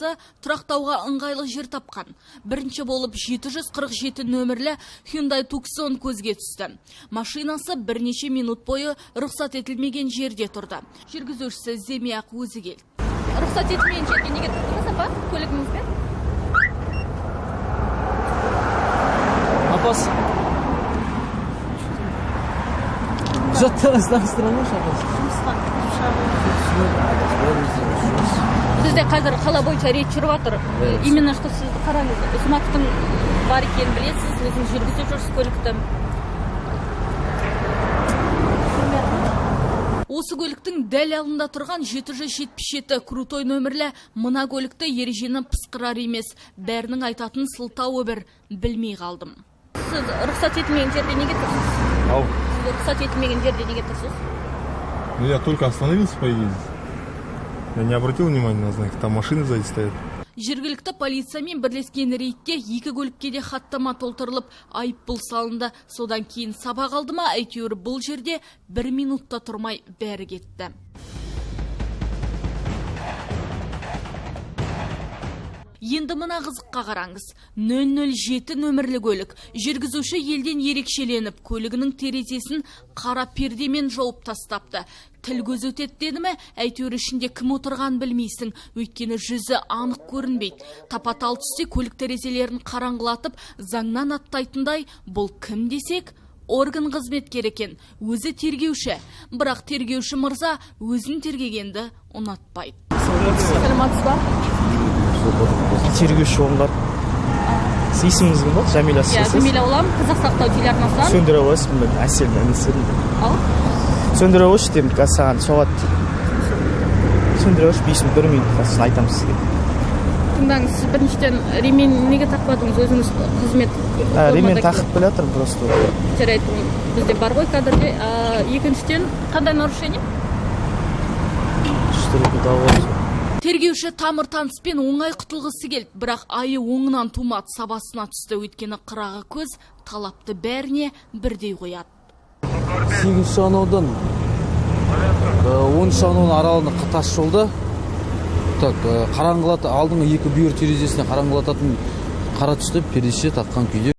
Қысқасы, тұрақтауға ыңғайлы жер тапқан. Бірінші болып 747 нөмірлі Hyundai Tucson көзге түсті. Машинасы бірнеше минут бойы рұқсат етілмеген жерде тұрды. Жүргізушісі іздемей-ақ өзі келді. Рұқсат етілмеген жерге неге тұрдыңыз, апа, көлігіңізбен? Апасы. Құжаттарыңызды таныстыра алмайсыз, апасы? Жұмысқа. Бізде қазір қала бойынша рейд жүріп жатыр. Именно что сізді қараңыз, знактың бар екенін білесіз, өзіңіз жүргізіп жүрсіз көлікті. Осы көліктің дәл алдында тұрған 777 крутой нөмірлі мына көлікті ережені пысқырар емес. Бәрінің айтатын сылтауы бір, білмей қалдым. Сіз рұқсат етілмеген жерде неге тұрсыз? Ау. Сіз рұқсат етілмеген жерде неге тұрсыз? Ну, я только остановился, по идее. Я не обратил внимания на знак, там машины сзади стоят. Жергілікті полициямен бірлескен рейдте екі көлікке де хаттама толтырылып, айыппұл салынды. Содан кейін сабақ алды ма, әйтеуір бұл жерде бір минутта тұрмай бәрі кетті. Енді мына қызыққа қараңыз. 007 нөмірлі көлік. Жүргізуші елден ерекшеленіп, көлігінің терезесін қара пердемен жауып тастапты. Тіл көз өтеді деді ме, әйтеуір ішінде кім отырғанын білмейсің, өйткені жүзі анық көрінбейді. Тапа-тал түсте көлік терезелерін қараңғылатып, заңнан аттайтындай бұл кім десек, орган қызметкері екен, өзі тергеуші. Бірақ тергеуші мырза өзін тергегенді ұнатпайды. Саламатсыз ба? Тергеуші оңғар. Сіз есіміңіз кім болды? Жәмила Иә, сіз? Жәмила боламын, Қазақ сақтау телеарнасынан. Сөндіре қойшы, мен Әсел інісі. Ал? Сөндіре қойшы деймін, қазір саған соғады. Сөндіре қойшы, 5 минут, 1 минут, сосын айтамын сізге. Тыңдаңыз, сіз біріншіден ремень неге тақпадыңыз, өзіңіз қызмет Ремень формада тақып келе жатырмын просто. Жарайды, бізде бар ғой кадрде. Екіншіден, қандай нарушение? Тергеуші тамыр таныспен оңай құтылғысы келді, бірақ айы оңынан тумады, сабасына түсті, өйткені қырағы көз талапты бәріне бірдей қояды. 8-ші анаудан 10-шы анауның аралығында тас жолда так, қараңғылат, алдыңғы екі бүйір терезесіне қараңғылататын қара түсті пердеше таққан күйде